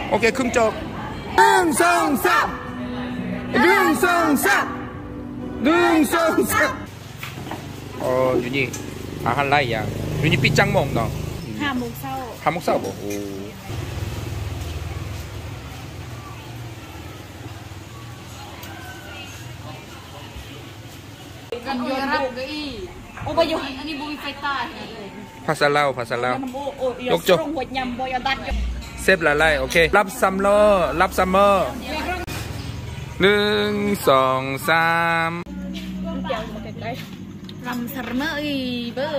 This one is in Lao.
ໂອເຄ ຄຶ່ງຈອກ ໜຶ່ງ ສອງ ສາມ ໜຶ່ງ ສອງ ສາມ ໜຶ່ງ ສອງ ສາມ. ອໍ ຢູ່ນີ້ອາຫານຫຼາຍຢ່າງ. ຢູ່ນີ້ປິດຈັກໂມງເນາະ? ຫ້າໂມງເຊົ້າ. ຫ້າໂມງເຊົ້າບໍ? ໂອ້ ກັນຢູ່ຮັບເກົ້າອີ່. ໂອ້ ບໍ່ຢູ່ ອັນນີ້ບໍ່ມີໄຟຟ້າເຮັດເລີຍ. ພາສາລາວ ພາສາລາວ. ໂອ້ ໂອ້ ຍົກຈົກ ເຊບຫຼາຍໆ. ໂອເຄ ລັບຊຳເມີ ລັບຊຳເມີ. ໜຶ່ງ ສອງ ສາມ. ລັບຊຳເມີອີເບີ.